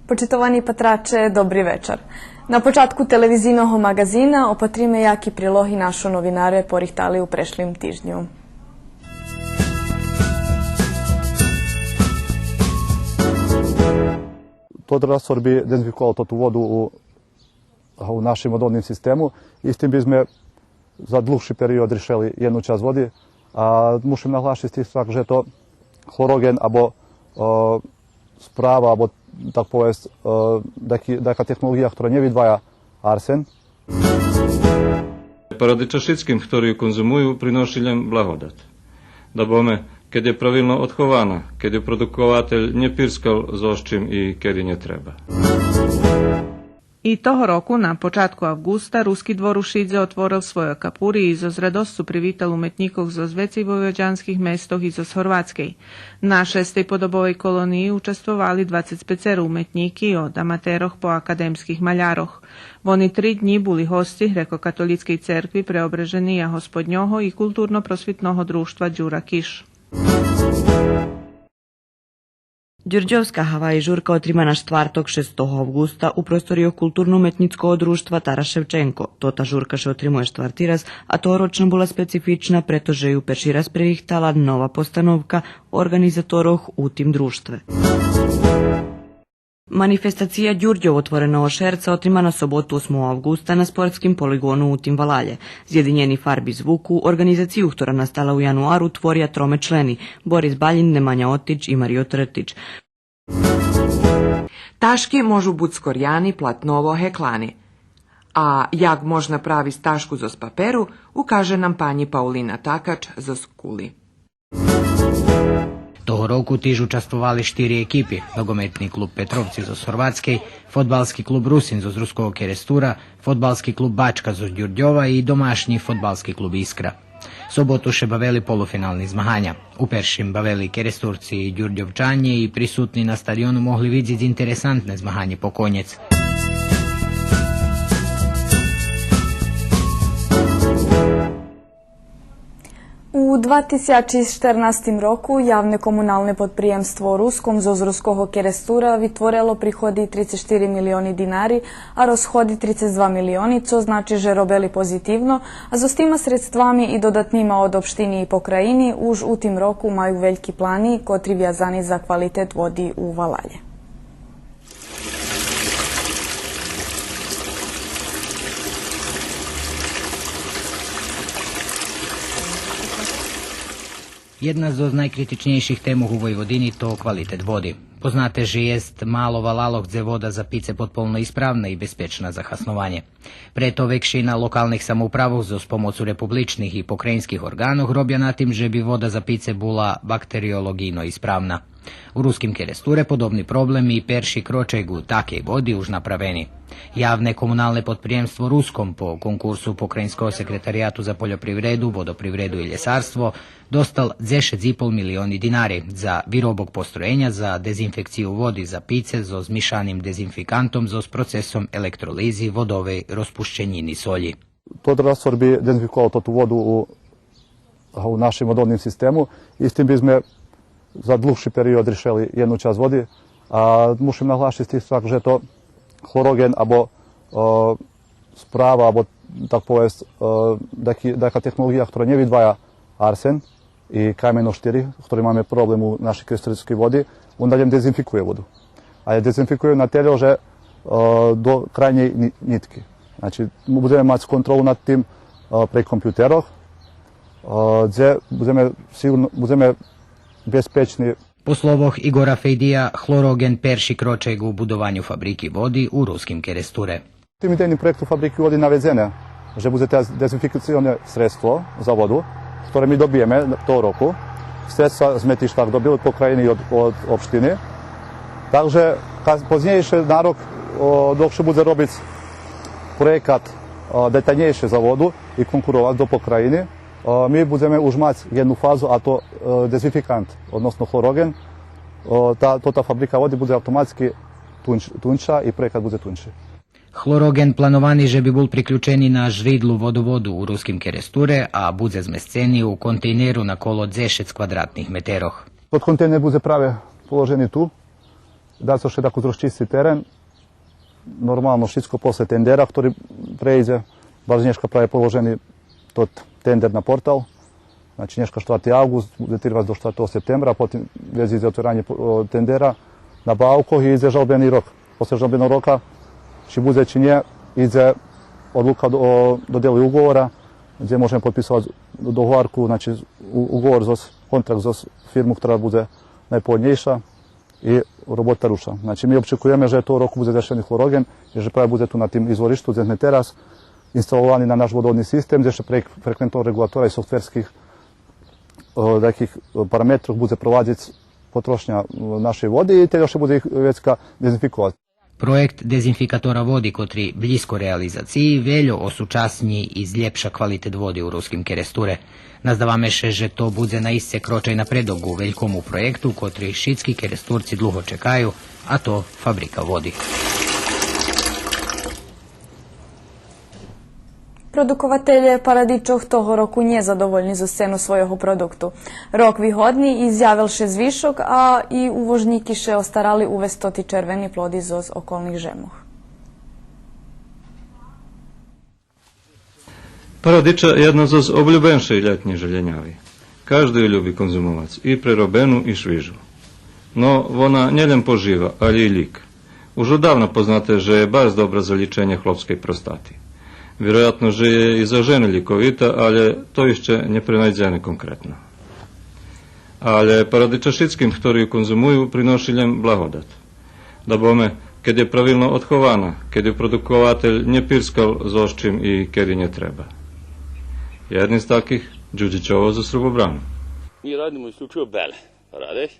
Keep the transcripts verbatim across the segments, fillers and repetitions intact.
Почитовани патраче, добри вечар. На початку телевизийного маґазина опатриме яки прилоги нашо новинаре порихтали у прешлим тижню. Тот раствор би дезинфиковал тоту воду у, у нашим водоводним систему и з тим би зме за длугши период ришели єдну часц води. А мушим нагласиц исто так же то хлороґен або, е, справа, або, так повесц, е, даки, даяка технолоґия котра нє видвая арсен. Парадича шицким хтори ю конзумую приноши лєм благодат. Дабоме, кед є правилно одхована, кед ю продукователь нє пирскал зоз чим и кеди нє треба. И того року, на початку авґуста, Руски двор у Шидзе отворел свойо капури и зоз радосцу привитал уметнїкох зоз вецей войводянских местох и зоз Горватскей. На шестей подобовей колониї участвовали двацец пецеро уметнїки, од аматерох по академских малярох. Вони три днї були госци Грекокатолїцкей церкви Преображения Господнього и Културно-просвитного дружтва Дюра Киш. Дюрдьовска гаваї журка отримана штварток, шестого авґуста, у просторийох Културно-уметнїцкого дружтва Тарас Шевченко. Тота журка ше отримує штварти раз, а тогорочна була специфична, прето же ю перши раз пририхтала нова постановка орґанизаторох у тим дружтве. Манифестация Дюрдьов отвореного шерца отримана соботу, осмого авґуста, на спортским полиґону у тим валалє. Зєдинєни фарби звуку, орґанизацию хтора настала у януару, творя троме члени: Борис Балїн, Неманя Отич и Марио Тртич. Ташки можу буц скоряни, платново, геклани. А як мож направиц ташку зоз паперу, укаже нам панї Паулина Такач зоз Кули. Того року тиж участвовали штири екипи: ногометни клуб Петровци зоз Горватскей, фодбалски клуб Русин зоз Руского Керестура, фодбалски клуб Бачка зоз Дюрдьова и домашнї фодбалски клуб Искра. Соботу ше бавели полуфинални змаганя. У першим бавели Керестурци и Дюрдьовчанє и присутни на стадиону могли видзиц интересантне змаганє по конєц. У два тисячи штернастим року явне комуналне подприємство Руском зоз Руского Керестура витворело приходи трицец штири милиони динари, а розходи трицец два милиони, цо значи же робели позитивно, а зоз тима средствами и додатнима од општини и покраїни уж у тим року маю вельки плани, котри вязани за квалитет води у валалє. Єдна зоз найкритичнєйших темох у Войводини то квалитет води. Познате же єст мало валалох дзе вода за пице подполно исправна и безпечна за хаснованє. Прето векшина локалних самоуправох зоз помоцу републичних и покраїнских орґанох робя на тим же би вода за пице була бактериолоґийно исправна. У Руским Керестуре подобни проблем и перши крочек у такей води уж направени. Явне комуналне подприємство Руском по конкурсу Покраїнского секретарияту за польопривреду, водопривреду и лєсарство достал дзешец и пол милиони динари за виробок построєня за дезинфекцию води за пице зоз мишаним дезинфикантом зоз процесом електролизи водовей розпущенїни солї. Тот раствор би дезинфиковал тоту воду у, у нашим водоводним систему и з тим би зме за длугши период ришели єдну часц води. А мушим нагласиц исто так же то хлороґен або, е, справа, або, так повесц, е, даки, даяка технолоґия котра нє видвая арсен и камено штири, котри маме проблем у нашей керестурскей води, вон далєм дезинфикує воду. Але дезинфикує на тельо же, е, до крайнєй ни-, нїтки. Значи, будземе мац контролу над тим, е, прейґ компютерох, е, дзе будземе сиґурно, будземе безпечни. По словох Игора Фейдия, хлороґен перши крочек у будованю фабрики води у Руским Керестуре. Тим идейним проєктом фабрики води наведзене же будзе тераз дезинфикационе средство за воду, котре ми добиєме того року. Средства зме тиж так добили од покраїни и од, од општини. Так же, ка-, познєйше на рок, о, док ше будзе робиц проєкат, о, деталнєйше за воду и конкуровац до покраїни, о, ми будземе уж мац єдну фазу, а то, о, дезинфикант, односно хлороґен. О, та, тота фабрика води будзе автоматски тунч-, тунча и проєкат будзе тунчи. Хлороґен плановани же би бул приключени на жридлу водоводу у Руским Керестуре, а будзе змесцени у контейнеру на коло дзешец квадратних метерох. Тот контейнер будзе праве положени ту. Да ше шицко розчисти терен, нормално шицко после тендера хтори прейдзе, баш нєшка праве положени тот тендер на портал. Значи, нєшка штварти авґуст, будзе тирвац до штвартого септембра, а потим вец идзе отверанє по-, о, тендера, набавкох и идзе жалбени рок. После жалбеного рока, чи будзе чи нє, идзе одлука до, о додели уговора, дзе можеме подписовац договорку, значи, у-, уговор зоз, контракт зоз фирму котра будзе найповолнєйша и робота руша. Значи, ми очекуєме же того року будзе зашени хлороген и же праве будзе ту на тим изворишту, дзе зме тераз инсталовани на наш водоводни систем, дзе ше прейґ фреквентного реґулатора и софтверских, е, таких, е, параметрох будзе провадзиц потрошня, е, нашей води и тельо ше будзе их вецка дезинфиковац. Проєкт дезинфикатора води, котри блїзко реализациї, вельо осучаснї и злєпша квалитет води у Руским Керестуре. Наздаваме ше же то будзе наисце крочай напредок у велькому проєкту, котри шицки Керестурци длуго чекаю, а то фабрика води. Продукователє парадичох того року нє задовольни зоз цену свойого продукту. Рок вигодни и зявел ше звишок, а и увожнїки ше остарали увесц тоти червени плоди зоз околних жемох. Парадича єдна зоз облюбеншей лєтнєй желєняви. Кажди ю люби конзумовац, и преробену, и швижу. Но вона нє лєм пожива, алє и лїк. Уж оддавна познате же є барз добра за лїченє хлопскей простати. Вироятно же є и за жене лїковита, алє то ище нє принайдзене конкретно. Алє парадича шицким хтори ю конзумую приноши лєм благодат. Дабоме, кед є правилно одхована, кед ю продукователь нє пирскал зоз чим и кеди нє треба. Єдни з таких, Дюдїчово зоз Срубобрану. Ми радимо исключиво беле парадич.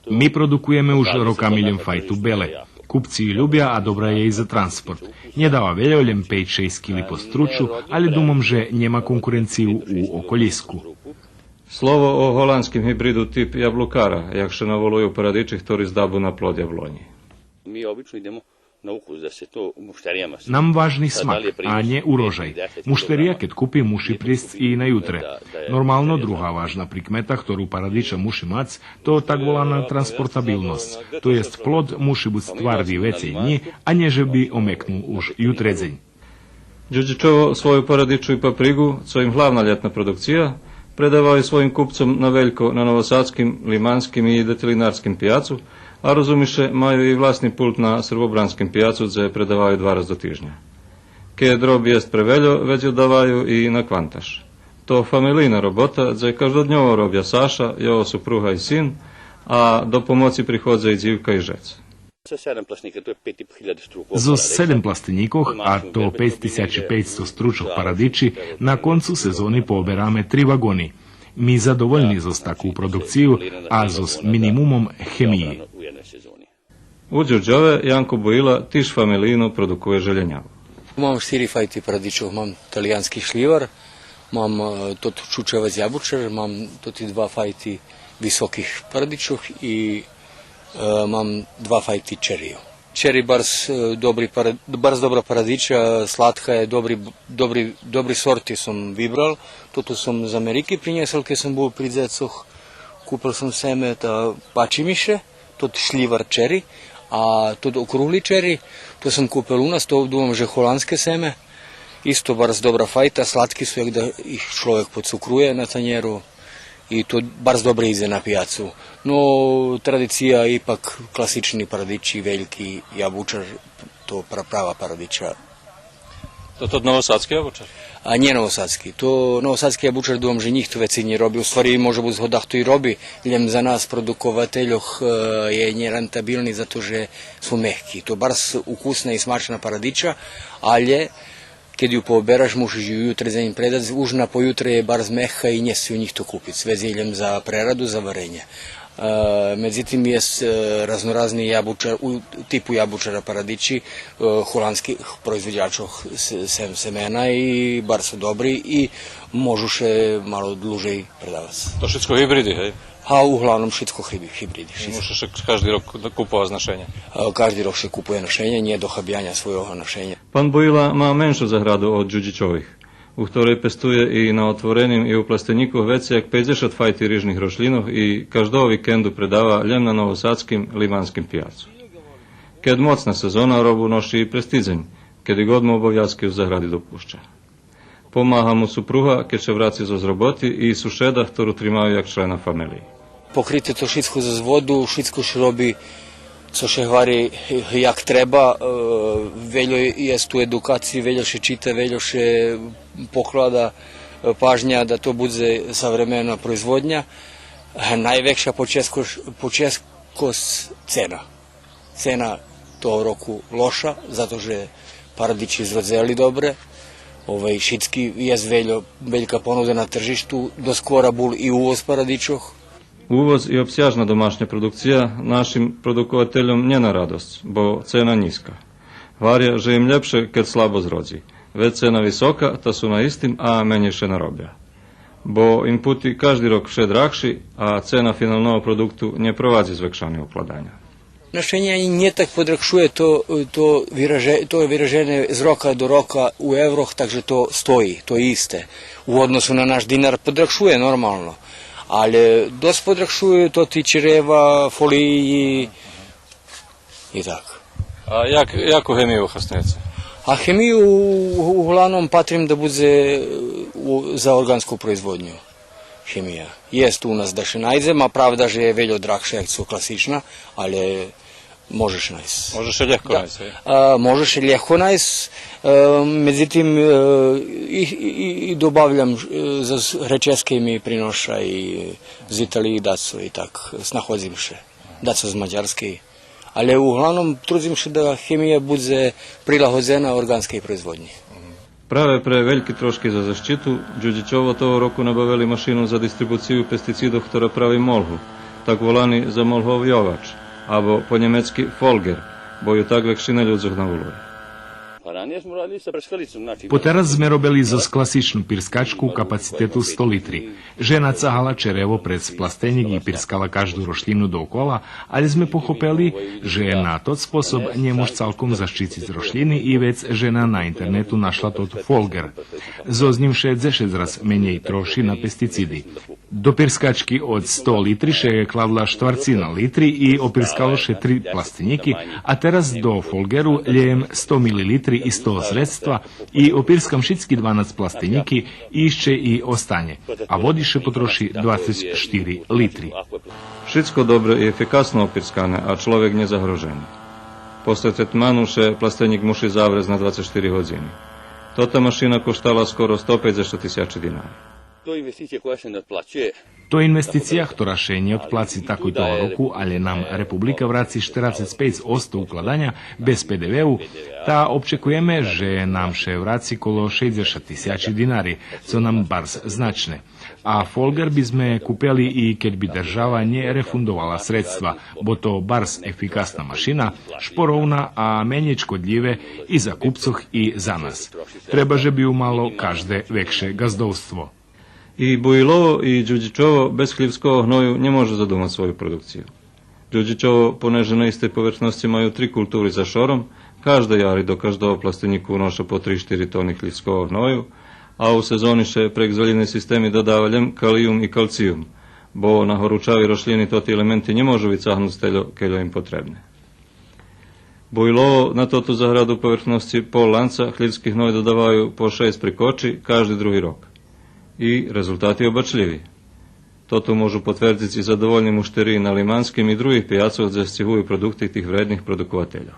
Ми продукуєме уж роками лєм файту беле. Купци ю любя, а добра є и за транспорт. Нє дава вельо, лєм пейц-шейсц кили по стручу, алє думам же нєма конкуренцию у околїску. Слово о голандским гибриду тип яблукара, як ше наволую парадичи хтори здабу на плод яблонї. Ми обично идемо на укус да се то муштаријама свијац. Нам важни смак, а нє урожай. Муштария кед купи, муши присц и на ютре. Нормално, друга важна прикмета хтору парадича муши мац, то так волана транспортабилносц. То єст, плод муши буц тварди вецей днї, а нє же би омекнул уж ютредзень. Дюдїчово свою парадичу и паприґу, цо им главна лєтна продукция, предаваю своїм купцом на велько на Новосадским, Лиманским и Детелинарским пияцу, а, розуми ше, маю и власни пулт на Срубобранским пияцу, дзе предаваю два раз до тижня. Кед роби єст превельо, вец ю даваю и на квантаж. То фамелийна робота, дзе каждодньово робя Саша, його супруга и син, а до помоци приходза и дзивка и жец. Зоз седем пластенїкох, а то пейц тисячи пейцсто стручох парадичи, на концу сезони пообераме три ваґони. Ми задовольни зоз таку продукцию, а зоз минимумом хемиї. У Дюрдьове Янко Буїла тиж фамелийно продукує желєняву. Мам штири файти парадичох, мам талиянски шлївар, мам, е, тот чучавец ябучар, мам тоти два файти високих парадичох и, е, мам два файти черио. Чери барз, е, добри пара-, барз добра парадича, сладка є, добри, добри, добри сорти сом вибрал. Тоту сом з Америки принєсол, кед сом бул при дзецох. Купел сом семе, та пачи ми ше. Тот шлївар чери, а тот округли чери, то сом купел у нас, то думам же голандске семе. Исто барз добра файта, сладки су, як да их чловек поцукрує на танєру. И то барз добре идзе на пияцу. Но, традиция ипак класични парадичи, вельки, ябучар, то пра-, права парадича. То тот новосадски ябучар? А нє новосадски. То новосадски ябучар, думам же нїхто вецей нє роби. У ствари, може буц го дахто и роби, лєм за нас, продуковательох, е, є нєрентабилни, зато же су мехки. То барз укусна и смачна парадича, алє кед ю пообераш, мушиш ю ютредзень предац, уж на поютре є барз мехка и нє сце ю нїхто купиц. Вец є лєм за прераду, за варенє. Е, медзитим, єст, е, разноразни ябучар-, у типу ябучара парадичи, е, голандских производзячох с-, сем-, семена и барз су добри и можу ше мало длужей предавац. То шицко гибриди, гей? А углавном шицко гибри-, гибриди, шицко. Муши ше кажди рок куповац нашенє? Е, кажди рок ше купує нашенє, нє до хабяня свойого нашеня. Пан Буїла ма меншу заграду од Дюдїчових. у хторей пестує и на отвореним и у пластенїку вецей як пейдзешат файти рижних рошлїнох и каждого викенду предава лєм на новосадским лиманским пияцу. Кед моцна сезона, робу ноши и през тидзень, кеди год му обовязки у загради допуща. Помага му супруга, кед ше враци зоз роботи, и сушеда, хтору тримаю як члена фамелиї. Покрите то шицко зоз воду, шицко ше роби, цо ше гвари як треба, е, вельо єст ту едукациї, вельо ше чита, вельо ше поклада, е, пажня да то будзе савремена производня. Е, найвекша почесткош-, почесткосц цена. Цена того року лоша, зато же парадичи зродзели добре. Овай, шицки єст вельо, велька понуда на тржишту, доскора бул и увоз парадичох. Увоз и обсяжна домашня продукция нашим продуковательом нє на радосц, бо цена нїзка. Гваря же им лєпше кед слабо зродзи. Вец цена висока, та су на истим, а менєй ше наробя. Бо импути кажди рок вше драгши, а цена финалного продукту нє провадзи звекшани укладаня. Нашенє анї нє так подрагшує, то, то вираже-, то виражене з рока до рока у еврох, так же то стої, то исте. У односу на наш динар подрагшує нормално. Але досц подрагшує то ти черева, фолиї и так. А як, яку гемию хаснуєце? А гемию у-, у-, углавном патрим да будзе, е, у-, за орґанску производню. Гемия. Єст у нас да ше найдзе, ма правда же є вельо драгша як цо класична, але можеш найсц. Може ше лєгко найсц, е? А, може ше лєгко найсц, е, медзитим, е, и, и, и, и добавлям, е, з, з Греческей ми приноша и з Италиї дацо и так, знаходзим ше. Дацо з Мадярскей. Але углавном трудзим ше да гемия будзе прилагодзена орґанскей производнї. Праве пре вельки трошки за защиту, Дюдїчово того року набавели машину за дистрибуцию пестицидох, хтора прави молгу, так волани замолговйовач, або по нємецки фолґер, бо ю так векшина людзох наволує. Потераз зме робели зоз класичну пирскачку у капацитету сто литри. Жена цагала черево през пластенїк и пирскала кажду рошлїну доокола, але зме похопели же на тот способ нє мож цалком защициц рошлїни и вец жена на интернету нашла тот фолґер. Зоз нїм ше дзешец раз менєй троши на пестициди. До пирскачки од сто литри ше кладла штварцина литри и опирскало ше три пластенїки, а тераз до фолґеру лєєм сто милилитри истого средства и опирскам шицки дванац пластенїки и ище и останє, а води ше потроши двацец штири литри. Шицко добре и ефикасно опирскане, а чловек нє загрожени. После третману ше пластенїк муши заврец на двацец штири годзини. Тота машина коштала скоро сто пейдзешат тисячи динари. То инвестиция која ше не отплаћује. То инвестиция хтора ше нє отплаци такой того року, але нам Република враци штерацец пейц одсто укладаня без П Д В-у, та обчекуєме же нам ше враци коло шейдзешат тисячи динари, цо нам барз значне. А фолґер би зме купели и кед би держава нє рефундовала средства, бо то барз ефикасна машина, шпоровна, а менєй шкодлїве и за купцох и за нас. Треба же би ю мало кажде векше ґаздовство. И Буйлово, и Дюдїчово без хлївского гною нє можу задумац свою продукцию. Дюдїчово, понеже на истей поверхносци маю три култури за шором, каждей яри до каждого пластенїку уноша по три-штири тони хлївского гною, а у сезони ше прейґ звалїней системи додава лєм калиюм и калциюм, бо на горучави рошлїни тоти елементи нє можу вицагнуц тельо кельо им потребне. Буйлово на тоту заграду поверхносци пол ланца хлївски гной додаваю по шейсц прикочи кажди други рок. И резултати обачлїви. Тото можу потвердзиц и задовольни муштериї на Лиманским и других пияцох, дзе сцигую продукти тих вредних продуковательох.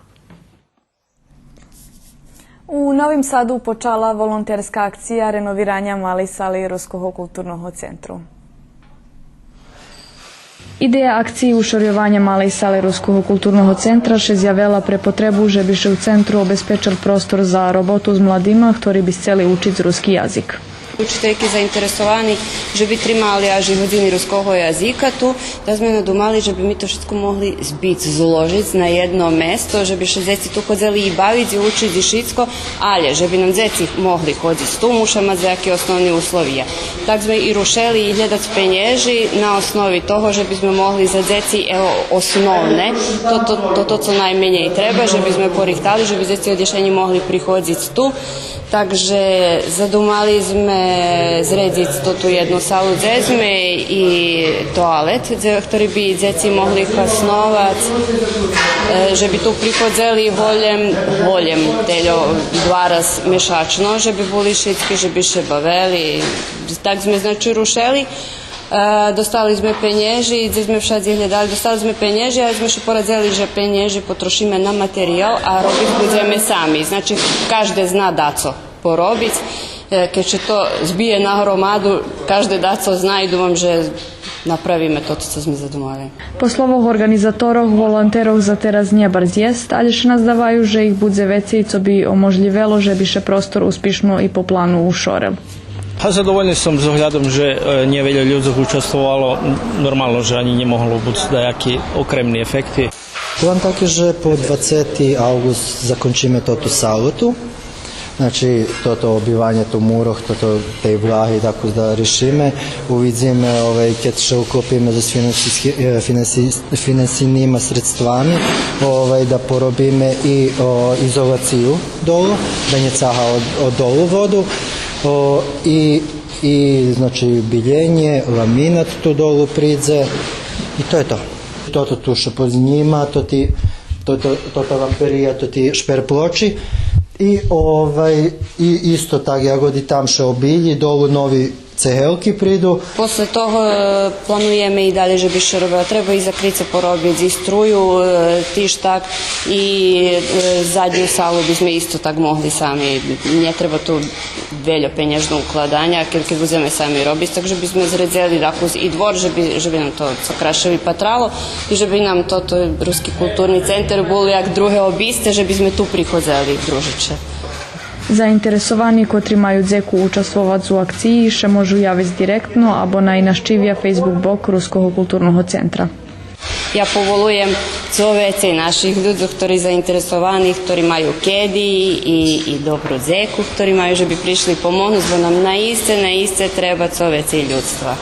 У Новим Саду почала волонтерска акция реновираня малей сали Руского културного центру. Идея акциї ушорйованя малей сали Руского културного центра ше зявела пре потребу же би ше у центру обезпечел простор за роботу з младима хтори би сцели учиц руски язик. Учительки заинтересовани же би тримали аж и годзини руского язика ту, та зме надумали же би ми то шицко могли збиц, зложиц на єдно место, же би ше дзеци ту ходзели и бавиц, и учиц, и шицко, алє же би нам дзеци могли ходзиц ту, муша мац даяки основни условия. Так зме и рушели и глєдац пенєжи на основи того же би зме могли за дзеци, ево, основне, тото, тото цо найменєй треба, же би зме порихтали, же би дзеци од єшенї могли приходзиц ту. Так же задумали зме зредзиц тоту єдну салу дзе зме и тоалет, дзе, хтори би дзеци могли хасновац, е, же би ту приходзели голєм, голєм, тельо два раз мешачно, же би були шицки, же би ше бавели. Так зме, значи, рушели. Е, достали зме пенєжи, дзе зме вшадзи глєдали, достали зме пенєжи, а зме ше порадзели же пенєжи потрошиме на материял, а робиц будземе сами. Значи, кажде зна дацо поробиц. Е, кед ше то збиє на громаду, кажде дацо зна и думам же направиме тото цо зме задумали. По словох орґанизаторох, волонтерох за тераз нє барз єст, алє ше наздаваю же их будзе вецей, цо би оможлївело же би ше простор успишно и по плану ушорел. Па задовольни сом з оглядом же, е, нєвельо людзох участвовало, нормално же анї нє могло буц даяки окремни ефекти. План таки же по двацети авґуст закончиме тоту салу ту. Значи, тото обиванє ту мурох, тото тей влаги, тако да ришиме. Увидзиме, овай, кед ше уклопиме зоз финансийски-, е, финанси-, финансийнима средствами, овай, да поробиме и, о, изолацию долу, да нє цага од, од долу воду, о, и, и, значи, билєнє, ламинат ту долу придзе, и то є то. Тото ту ше познїма, тоти, то, то, тота ламперия, тоти шпер плочи, и, овай, и исто так, як и там ше обилї, долу нови цегелки приду. После того, е, плануєме и далєй же би ше робела. Треба и закрице поробиц, и струю, е, тиж так, и, е, задню салу би зме исто так могли сами. Нє треба ту вельо пенєжного укладаня, кед, кед будземе сами робиц, так же би зме зредзели дакус и двор, же би, же би нам то цо красше випатрало и же би нам тото Руски културни центер бул як друге обисце, же би зме ту приходзели дружиц ше. Заинтересовани котри маю дзеку участвовац у акциї, ше можу явиц директно або най нащивя Facebook бок Руского културного центра. Я поволуєм цо вецей наших людзох, хтори заинтересовани, хтори маю кеди и, и добру дзеку, хтори маю же би пришли помогнуц, бо нам наисце, наисце треба цо вецей людзтва.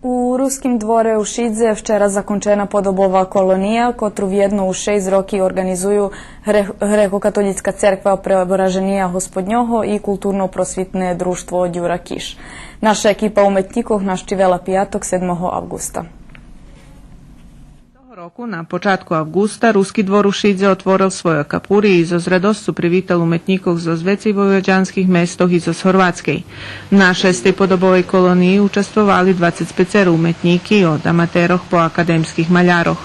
У Руским дворе у Шидзе вчера закончена подобова колония, котру вєдно у шейсц роки орґанизую Гре-, Грекокатолїцка церква Преображения Господнього и Културно-просвитне дружтво Дюра Киш. Наша екипа уметнїкох нащивела пияток, седмого авґуста. Того року, на початку авґуста, Руски двор у Шидзе отворел свойо капури и зоз радосцу привитал уметнїкох зоз вецей войводянских местох и зоз Горватскей. На шестей подобовей колониї участвовали двацец пецеро уметнїки, од аматерох по академских малярох.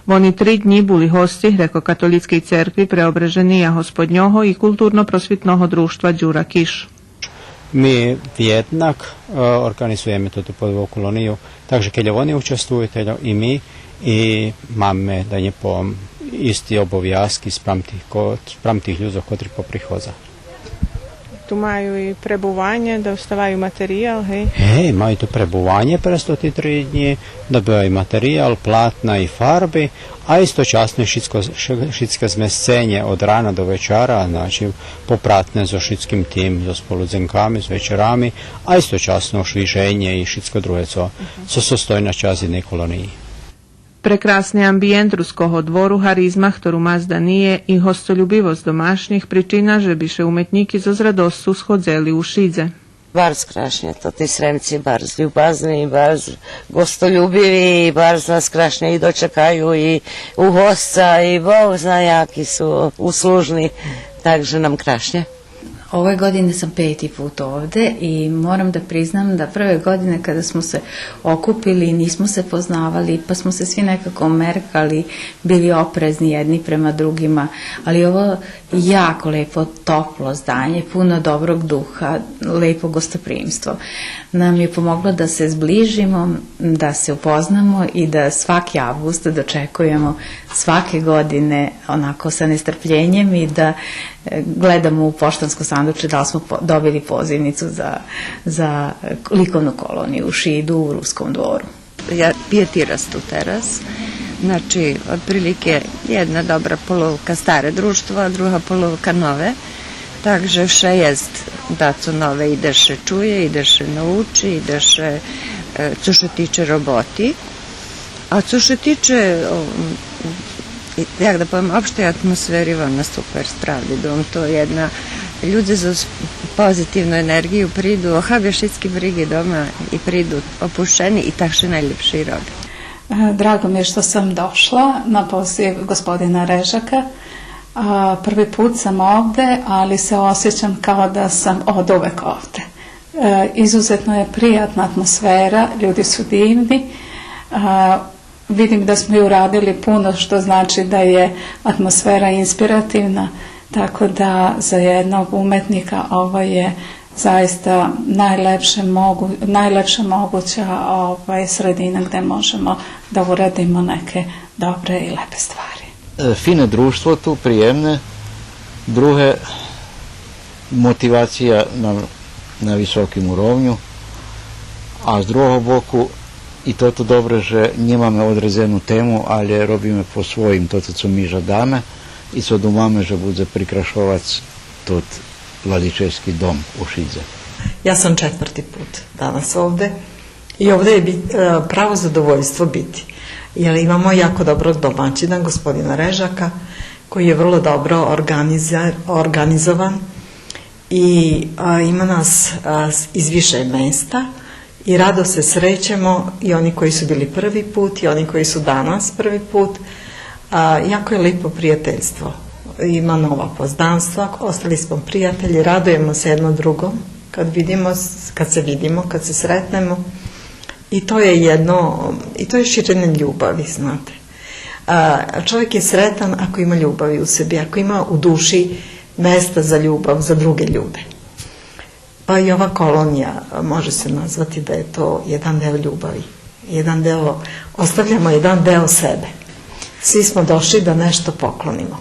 Вони три днї були госци Грекокатолїцкей церкви Преображения Господнього и Културно-просвитного дружтва Дюра Киш. Ми вєднак, е, орґанизуєме тоту подобову колонию, так же кельо вони участвую, тельо и ми, и маме, да нє повем, исти обовязки спрам тих ко-, спрам тих людзох котри поприходза. Ту маю и пребуванє, доставаю материял, гей? Гей, маю ту пребуванє през тоти три днї, добиваю материял, платна и фарби, а источасно шицко, ш-, шицке змесценє од рана до вечара, значи, попратне зоз шицким тим, зоз полудзенками, з вечерами, а источасно ошвиженє и шицко друге, цо, цо состої на час єдней колониї. Прекрасни амбиєнт Руского двору, гаризма хтору ма зданиє и гостолюбивосц домашнїх причина же би ше уметнїки зоз радосцу сходзели у Шидзе. Барз крашнє, тоти Сремци барз любазни, барз гостолюбиви, барз нас крашнє и дочекаю, и угосца, и Бог зна яки су услужни, так же нам крашнє. Ove godine sam peti put ovde i moram da priznam da prve godine kada smo se okupili, nismo se poznavali, pa smo se svi nekako merkali, bili oprezni jedni prema drugima, ali ovo jako lepo, toplo zdanje, puno dobrog duha, lepo gostoprimstvo nam je pomoglo da se zbližimo, da se upoznamo i da svaki avgust dočekujemo svake godine onako sa nestrpljenjem i da, e, gledamo u poštansko sanduče da li smo po-, dobili pozivnicu za, za likovnu koloniju u Šidu u Ruskom dvoru. Ja pijeti raz tu teraz, znači, otprilike jedna dobra polovka stare društvo, a druga polovka nove. Так же вше єст дацо нове, и да ше чує, и да ше научи, и да ше, е, цо ше тиче роботи. А цо ше тиче, о, м, и, як да повем, општей атмосфери, вона супер, справди, дом то єдна, людзе зоз позитивну енерґию приду, охабя шицки бриґи дома и приду опущени и так ше найлєпше и роби. E, drago mi je što sam došla na poziv gospodina Režaka. A, prvi put sam ovde, ali se osjećam kao da sam oduvek ovde. E, izuzetno je prijatna atmosfera, ljudi su divni. A, vidim da smo i uradili puno, što znači da je atmosfera inspirativna, tako da za jednog umetnika ovo je zaista najlepše mogu-, najlepša moguća, ovaj, sredina gde možemo da uradimo neke dobre i lepe stvari. Е, фине дружтво ту, приємне. Друге, мотивация на, на високим уровню. А з другого боку, и тото добре же нємаме одредзену тему, алє робиме по своїм тото цо ми жадаме и цо думаме же будзе прикрашовац тот Владичевски дом у Шидзе. Ja sam četvrti put danas ovde i ovde je bit-, e, pravo zadovoljstvo biti, jer imamo jako dobrog domaćina, gospodina Režaka, koji je vrlo dobro organiza-, organizovan i, a, ima nas, a, s-, iz više mesta i rado se srećemo, i oni koji su bili prvi put i oni koji su danas prvi put. A, jako je lepo prijateljstvo. Ima nova poznanstva, ostali smo prijatelji, radujemo se jedno drugom kad vidimo s-, kad se vidimo, kad se sretnemo. I to je jedno, i to je širenje ljubavi, znate. A, čovjek je sretan ako ima ljubavi u sebi, ako ima u duši mesta za ljubav, za druge ljude. Pa i ova kolonija može se nazvati da je to jedan deo ljubavi, jedan deo, ostavljamo jedan deo sebe. Svi smo došli da nešto poklonimo.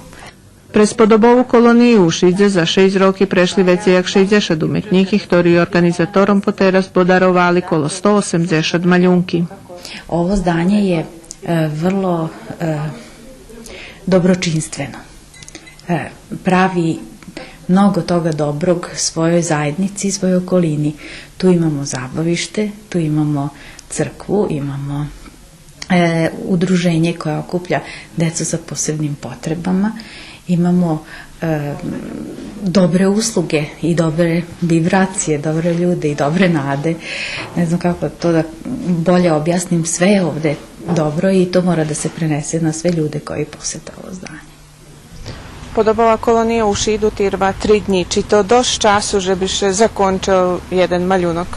През подобову колонию у Шидзе за шейсц роки прешли вецей як шейдзешат уметнїки, хтори орґанизатором потераз подаровали коло сто осемдзешат малюнки. Ovo zdanje je, e, vrlo, e, dobročinstveno. E, pravi mnogo toga dobrog svojoj zajednici i svojoj okolini. Tu imamo zabavište, tu imamo crkvu, imamo, e, udruženje koje okuplja decu sa posebnim potrebama, imamo, e, dobre usluge i dobre vibracije, dobre ljude i dobre nade. Ne znam kako to da bolje objasnim, sve je ovde dobro i to mora da se prenese na sve ljude koji posete ovo zdanje. Подобова колония у Шиду тирва три днї. Чи то досц часу же би ше закончел єден малюнок?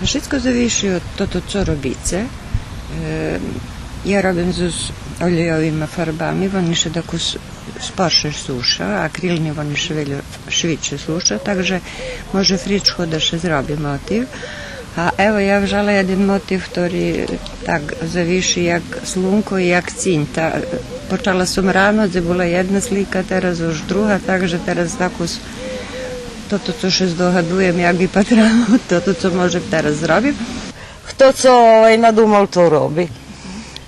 Шицко завиши од тото цо робице. Е, я робим з, з олєйовима фарбами, вони ше дакус спорше суша, акрилни вони ше вельо швидше суша, так же може фричко да ше зроби мотив. А ево, я вжала єден мотив, хтори так завиши як слунко и як цинь. Та, почала сом рано, дзе була єдна слика, тераз уж друга, так же тераз дакус тото цо ше здогадуєм, як випатра, тото цо можем тераз зробим. Хто цо, овай, надумал, то роби.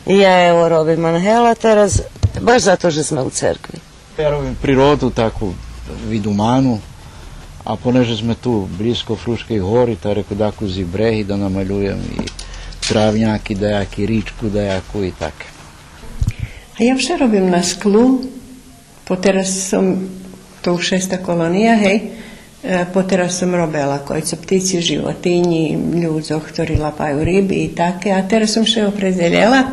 И я, ево, робим ангела тераз, баш зато же зме у церкви. Я робим природу таку видуману, а понеже зме ту блїзко Фрушкей гори, та реку дакус и бреги да намалюєм, и травняки даяки, ричку даяку и таке. А я вше робим на склу, потераз сом, то уж шеста колония, гей, е, потераз сом робела кой цо птици, животинї, людзох хтори лапаю риби и таке, а тераз сом ше опредзелєла.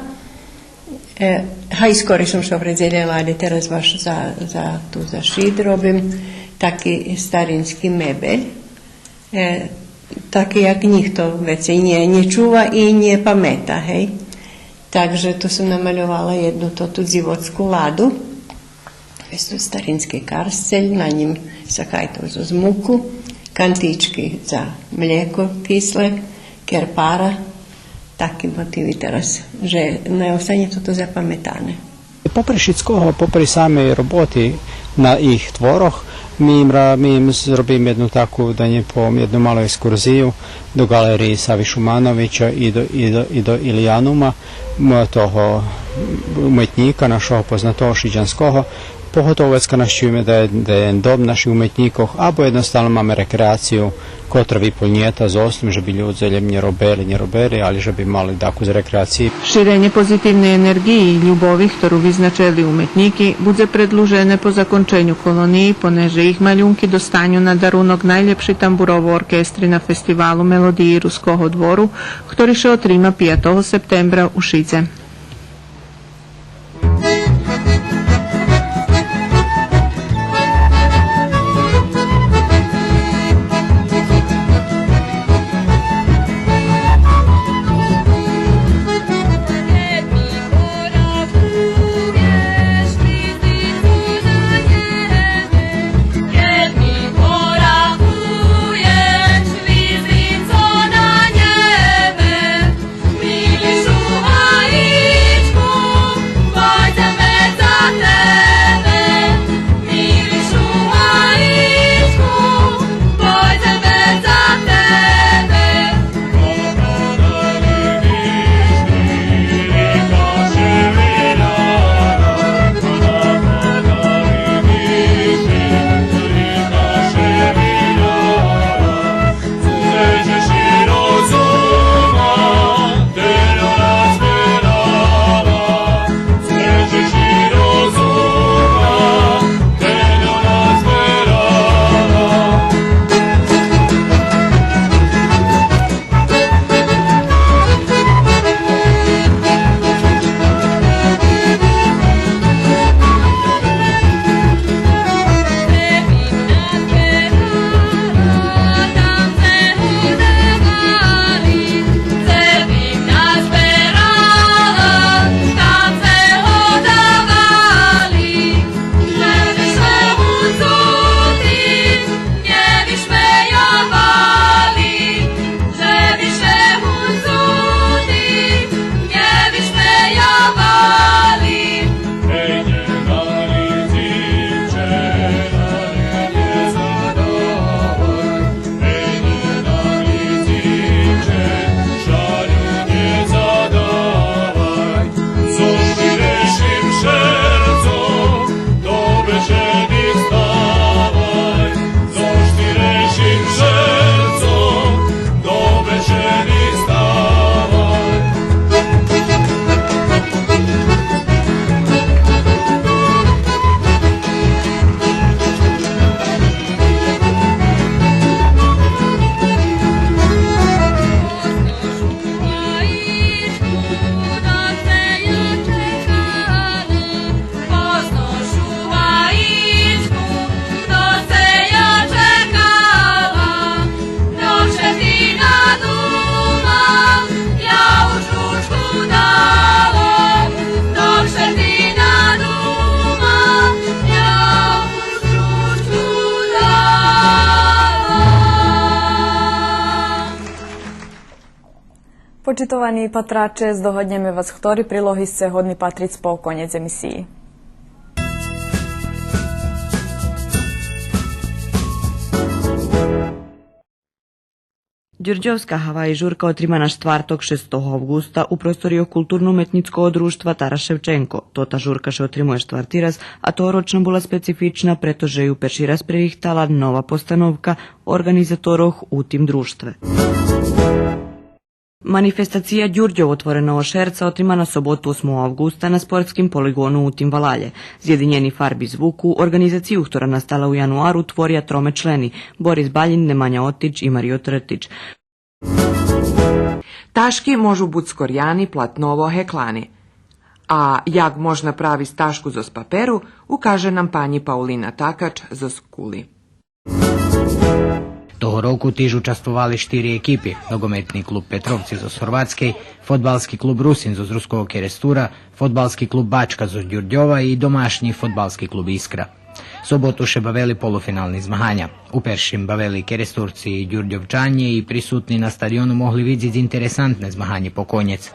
Е, гай, скорей сом ше опредзелєла, але тераз баш за, за ту, за Шид робим. таки старински мебель, е, таки як нїхто вецей нє, нє чува и нє памета, гей. Так же ту сом намальовала єдну тоту дзивоцку ладу, исто старински карстель, на нїм сакайто зоз муку, кантички за млєко кисле, керпара, таки мотиви тераз, же най останє тото запаметане. Попри шицкого, попри самей роботи на їх творох, ми им ра-, ми им зробим єдну таку, да нє повем, єдну малу екскурзию до ґалериї Сави Шумановича и до, и до, и до Илиянума, м, того уметнїка, нашого познатого шиджанского. Поготово вецка нащивиме да є, да є дом наших уметнїкох, або єдноставно маме рекреацию котра виполнєта зоз тим же би людзе лєм нє робели, нє робели, але же би мали дакус рекреациї. Ширенє позитивней енерґиї и любови, хтору визначели уметнїки, будзе предлужене по законченю колониї, понеже їх малюнки достаню на дарунок найлєпшей тамбуровей оркестри на фестивалу Мелодиї Руского двору, хтори ше отрима пиятого септембра у Шидзе. Почитовани патраче, здогаднєме вас хтори прилоги сце годни патриц по конєц емисиї. Дюрдьовска Гаваї журка отримана штварток, шестого авґуста, у просторийох Културно-уметнїцкого дружтва Тарас Шевченко. Тота журка ше отримує штварти раз, а тогорочна була специфична, прето же ю перши раз пририхтала нова постановка орґанизаторох у тим дружтве. Манифестация Дюрдьов отвореного шерца отримана соботу, осмого авґуста, на спортским полиґону у тим валалє. Зєдинєни фарби звуку, орґанизацию хтора настала у януару, творя троме члени: Борис Балїн, Неманя Отич и Марио Тртич. Ташки можу буц скоряни, платново, геклани. А як можна правиц ташку зоз паперу, укаже нам панї Паулина Такач зоз Кули. Того року тиж участвовали штири екипи: ногометни клуб Петровци зоз Горватскей, фодбалски клуб Русин зоз Руского Керестура, фодбалски клуб Бачка зоз Дюрдьова и домашнї фодбалски клуб Искра. Соботу ше бавели полуфинални змаганя. У першим бавели Керестурци и Дюрдьовчанє и присутни на стадиону могли видзиц интересантне змаганє по конєц.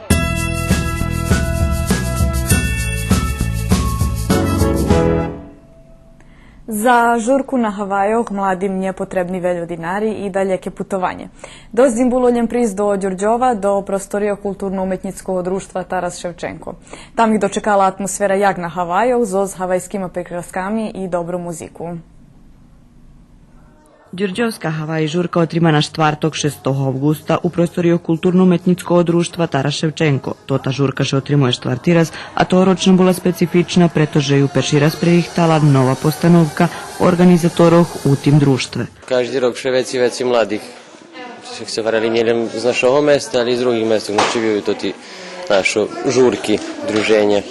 За журку на Гавайох младим нє потребни вельо динари и далєке путованє. Досц им було лєм присц до Дюрдьова, до просторийох Културно-уметнїцкого дружтва Тарас Шевченко. Там их дочекала атмосфера як на Гавайох, зоз гавайскима прикрасками и добру музику. Дюрдьовска Гаваї журка отримана штварток, шестого авґуста, у просторийох Културно-уметнїцкого дружтва Тарас Шевченко. Тота журка ше отримує штварти раз, а тогорочна була специфична, прето же ю перши раз пририхтала нова постановка орґанизаторох у тим дружтве. Кажди рок вше вецей и вецей младих ше сцеварели нєлєм з нашого места, але и з других места нащивюю тоти нашо журки, друженя.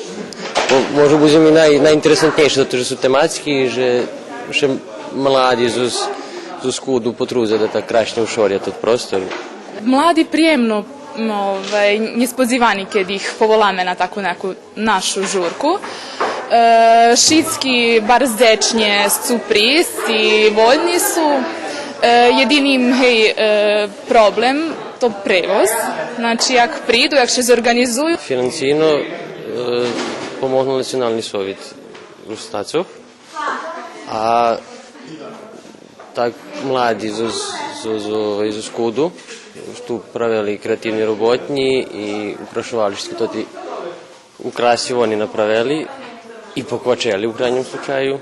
Мо-, може буц и най-, найинтересантнєйши, зато же су тематски, же ше млади зоз, зоз Куду потрудза да так красьнє ушоря тот простор. Млади приємно, овай, нєсподзивани кед их поволаме на таку неку нашу журку. Е, шицки барз дзечнє сцу присц и вольни су. Е, єдини им, гей, е, проблем то превоз. Значи, як приду, як ше зорґанизую. Финансийно, е, помогнул Национални совит Русинацох. А так млади зоз, зоз, зоз, зоз Куду, ту правели креативни роботнї и украшовали шицки тоти украси вони направели и поквачели у крайньом случаю.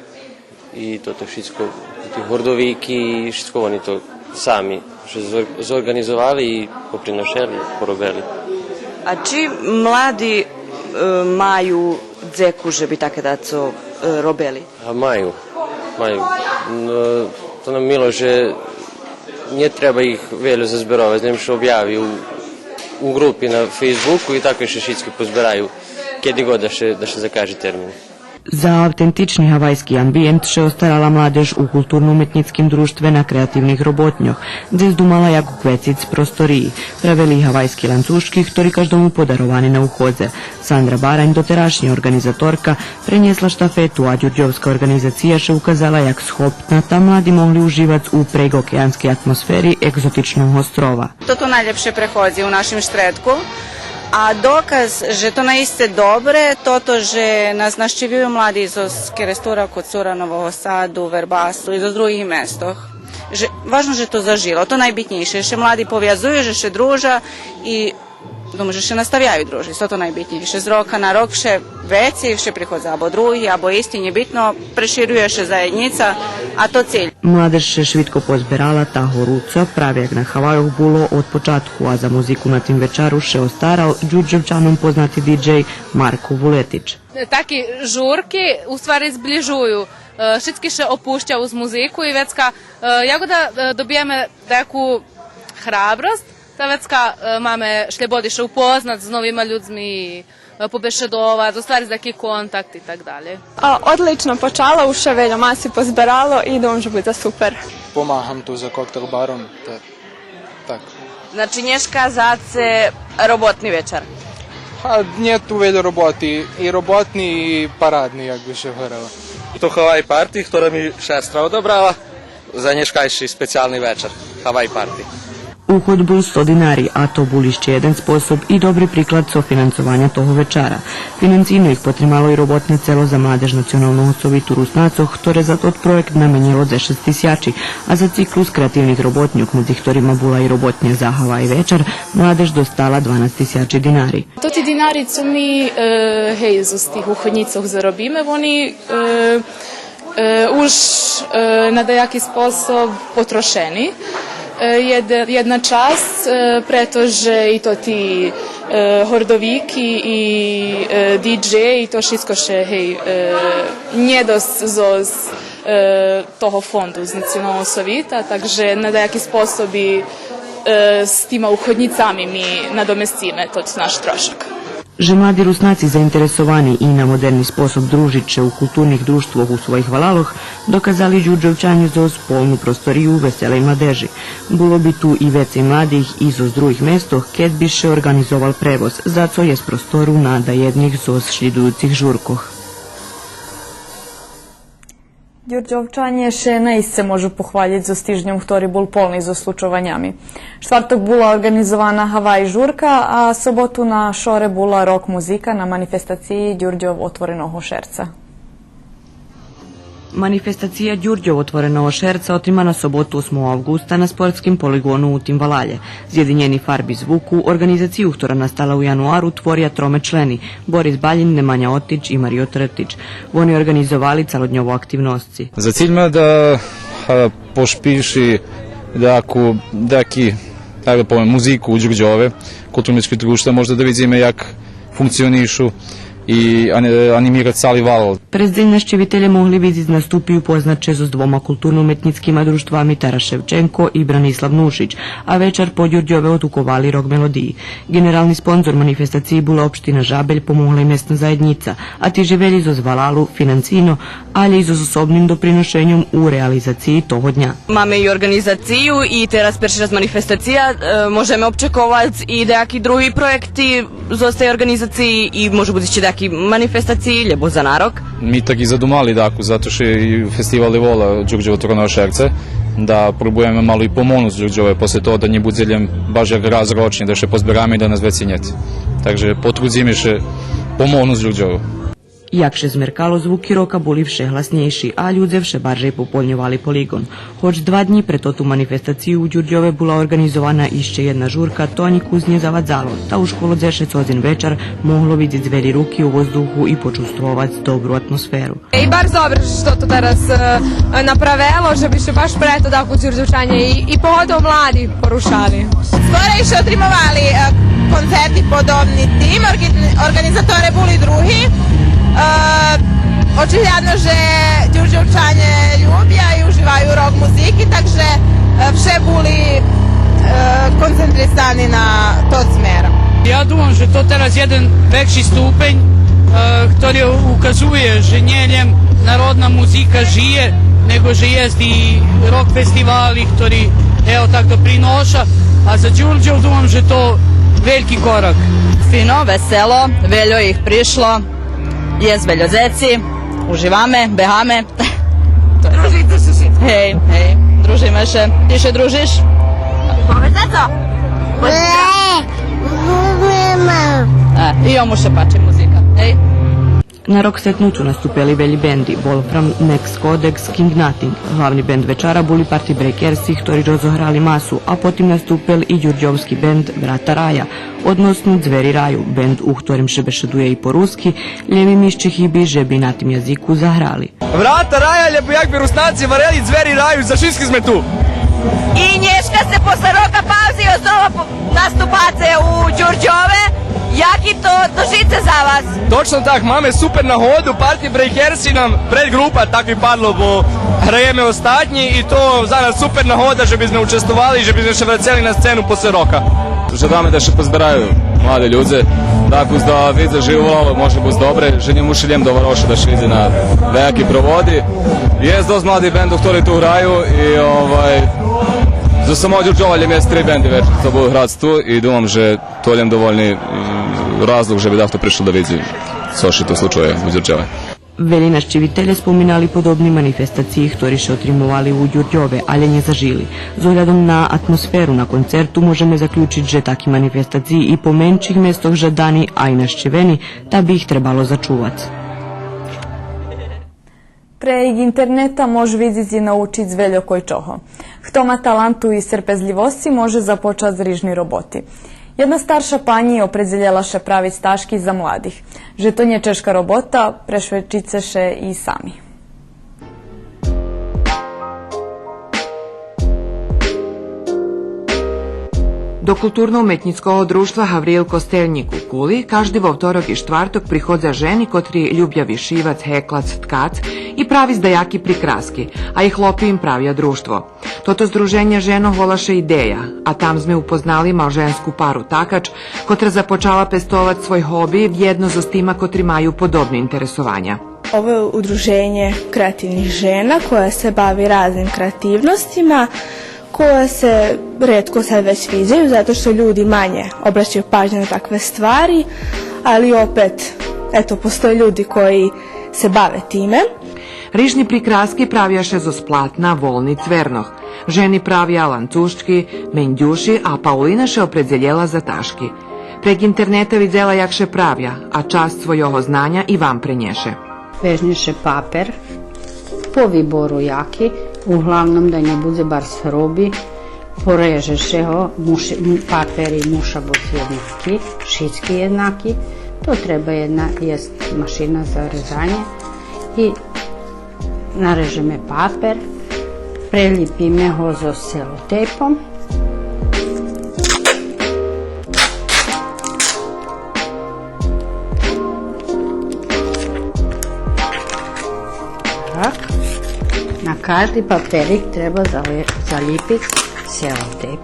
И тото шицко, тоти гордовики, шицко вони то сами ше зор-, зорґанизовали и поприношели, поробели. А чи млади, е, маю дзеку же би таке дацо, е, робели? А маю, маю. Н-, то нам мило же нє треба их вельо зазберовац, лєм ше обяви у, у ґрупи на Фейсбуку и так ше шицки позбераю кеди год да ше, да ше закаже термин. За автентични гавайски амбиєнт ше остарала младеж у Културно-уметнїцким дружтве на креативних роботньох, дзе здумала як уквециц просториї. Правели гавайски ланцушки, хтори каждому подаровани на уходзе. Сандра Барань, дотерашня орґанизаторка, пренєсла штафету, а дюрдьовска орґанизация ше указала як схопна, та млади могли уживац у преґокеанскей атмосфери еґзотичного острова. Тото найлєпше преходзи у нашим штредку. А доказ же то наисце добре, тото же нас нащивюю млади зоз Керестура, Коцура, Нового Саду, Вербасу и зоз других местох. Же, важно же то зажило, то найбитнєйше, же ше млади повязую, же ше дружа и думам же ше наставяю дружиц, то то найбитнєйше. З рока на рок вше вецей, вше приходза або други, або исти, нє битно, преширює ше заєднїца, а то циль. Младеж ше швидко позберала та горуца, праве як на Гавайох було од початку, а за музику на тим вечару ше остарал Дюрдьовчаньом познати диджей Марко Вулетич. Таки журки, у ствари, зближую. Е, шицки ше опуща уз музику и вецка, е, як да, е, добиєме даяку храбросц, та вецка, е, маме шлєбоди ше упознац з новима людзми, е, побешедовац, оствариц даяки контакт и так далєй. А, одлично почала, уж ше вельо маси позберало и думам же будзе супер. Помагам ту за коктел баром, та так. Значи, нєшка заце роботни вечар. А, нє ту вельо роботи, и роботни и парадни, як би ше говорело. То Гавай парти, хтора ми шестра одобрала за нєшкайши специялни вечар. Гавай парти. Уход бул сто динари, а то бул ище єден способ и добри приклад софинансованя того вечара. Финансийно их потримало и роботне цело за младеж Националного совиту Руснацох, хторе за тот проєкт наменєло дзешец тисячи, а за циклус креативних роботньох, медзи хторима була и роботня за Гавай вечар, младеж достала дванац тисячи динари. Тоти динари цо ми, е, гей, зоз тих уходнїцох заробиме, вони, е, е, уж, е, на даяки способ потрошени. Е, єд-, єдна часц, е, прето же и тоти, е, гордовики и, е, диджеї, то шицко ше, гей, е, нє досц зоз, е, того фонду з Националного совита, так же на даяки способи, е, з тима уходнїцами ми надоместиме тот наш трошок. Же млади Руснаци заинтересовани и на модерни способ дружиц ше у културних дружтвох у своїх валалох, доказали Дюрдьовчанє зоз полну просторию веселей младежи. Було би ту и вецей младих и зоз других местох, кед би ше орґанизовал превоз, за цо єст простору на даєдних зоз шлїдуюцих журкох. Дюрдьовчанє ше наисце можу похвалїц зоз тижньом хтори бул полни зоз случованями. Штварток була орґанизована Гавай журка, а соботу на шоре була рок музика на манифестациї Дюрдьов отвореного шерца. Манифестация Дюрдьов отвореного шерца отримана соботу осмого авґуста на спортским полиґону у тим валалє. Зєдинєни фарби звуку, орґанизацию хтора настала у януару, творя троме члени: Борис Балїн, Неманя Отич и Марио Тртич. Вони орґанизовали цалодньову активносц. За циль маме да, а, пошпиши даяку, даяки, так да повем, музику у Дюрдьове, културно-умецки дружтва, можда да видзиме як функционишу и ан-, анимирац цали валал. През дзень нащивителє могли видзиц наступи упознац ше зоз двома културно-уметнїцкима дружтвами Тарас Шевченко и Бранислав Нушич, а вечар по Дюрдьове отуковали рок мелодиї. Ґенерални спонзор манифестациї була општина Жабель, помогла и Месна заєднїца, а тиж и велї зоз валалу финансийно, алє и зоз особним доприношеньом у реализациї того дня. Маме и орґанизацию, и тераз перши раз манифестация, е, можеме обчековац и даяки други проєкти зоз тей орґанизациї и може буц ище даяки манифестациї, лєбо за нарок. Ми так и задумали даяку, зато ше и фестивал и вола Дюрдьов отвореного шерца, да пробуєме мало и помогнуц Дюрдьове, после того да нє будзе лєм баш як раз рочнє, да ше позбераме и да нас вецей нєт. Так же потрудзиме ше помогнуц Дюрдьову. Як ше змеркало, звуки рока були вше гласнєйши, а людзе вше баржей пополньовали полиґон. Гоч два днї пред тоту манифестацию у Дюрдьове була орґанизована ище єдна журка, то нїку нє завадзало, та уж коло дзешец годзин вечар могло видзиц велї руки у воздуху и почувствовац добру атмосферу. I baš dobro što to teraz, e, napravelo, že bi se baš preto tako Đurđevčanje i, i pogotovo mladi porušali. Скоро ще отримовали, е, концерти подобни тим, орґі-, орґанизаторе були други. Е, очиглядно же Дюрдьовчане любя и уживаю рок музики, так же, е, вше були, е, концентрисани на тот смер. Я думам же то тераз єден векши ступень, е, хтори указує же нє лєм народна музика жиє, него же єст и рок фестивали хтори, ево так, доприноша, а за Дюрдьов думам же то вельки корак. Фино, весело, вельо их пришло, єст вельо дзеци, уживаме, бегаме. Дружице ше шицки. Гей, гей, дружиме ше. Ти ше дружиш? Поведзце то? Е, и йому ше пачи музика. Гей. На рок сетнуцу наступели велї бенди: Wolfram, Next Codex, King Nothing. Главни бенд вечара були Party Breakersi, хтори розограли масу, а потим наступел и дюрдьовски бенд Врата рая, односно Дзвери раю, бенд у хторим ше бешедує и по руски, лєм им ище хиби же би на тим язику заграли. Врата рая, лєбо як би Руснаци гварели, Дзвери раю, за шицки зме ту. И нєшка сце после рока паузи ознова по-, наступаце у Дюрдьове. Як и то, то жице за вас? Точно так, маме супер нагоду, Party Breakersi нам предґрупа, так випадло, бо граєме остатнї и то за нас супер нагода же би зме участвовали и же би зме ше врацели на сцену после рока. Жадаме да ше позбераю млади людзе, так уж да видзе же и у валалу може буц добре, же нє муши лєм до вароша да ше идзе на даяки проводи. Єст досц младих бендох хтори ту граю и, овай, зоз самого Дюрдьова лєм єст три бенди вечар цо буду грац ту и думам же то лєм довольни, м, разлог же би дахто пришол да видзи цо ше ту случує у Дюрдьове. Велї нащивителє споминали подобни манифестациї хтори ше отримовали у Дюрдьове, алє нє зажили. З оглядом на атмосферу на концерту можеме заключиц же таки манифестациї и по менших местох жадани, а и нащивени, та би их требало зачувац. Прейґ интернета мож видзиц и научиц вельо койчого. Хто ма таланту и серпезлївосци, може започац рижни роботи. Єдна старша панї опредзелєла ше правиц ташки за младих. Же то нє чежка робота, прешведчице ше и сами. До Културно-уметнїцкого дружтва „Гавриїл Костельнїк” у Кули кажди вовторок и штварток приходза жени котри любя вишивац, геклац, ткац и правиц даяки прикраски, а и хлопи им правя дружтво. Тото здруженє женох вола ше „Идея”, а там зме упознали малженску пару „Такач”, котра започала пестовац свой гоби вєдно зоз тима котри маю подобни интересованя. Ovo je udruženje kreativnih žena koje se bavi raznim kreativnostima, koje se retko sad već viđaju zato što ljudi manje obraćaju pažnju na takve stvari, ali opet, eto, postoje ljudi koji se bave time. Рижни прикраски правя ше зоз платна, волни, цвернох. Жени правя ланцушки, мендюши, а Паулина ше опредзелєла за ташки. Преґ интернета видзела як ше правя, а часц свойого знаня и вам пренєше. Вежнє ше папер, по вибору яки, углавном да нє будзе барз груби, пореже ше го, муши, м, папери муша буц єднаки, шицки єднаки, то треба єдна, єст машина за резанє и нарежеме папер, прелїпиме го зоз селотейпом. Так. На кажди паперик треба залє-, залїпиц селотейп.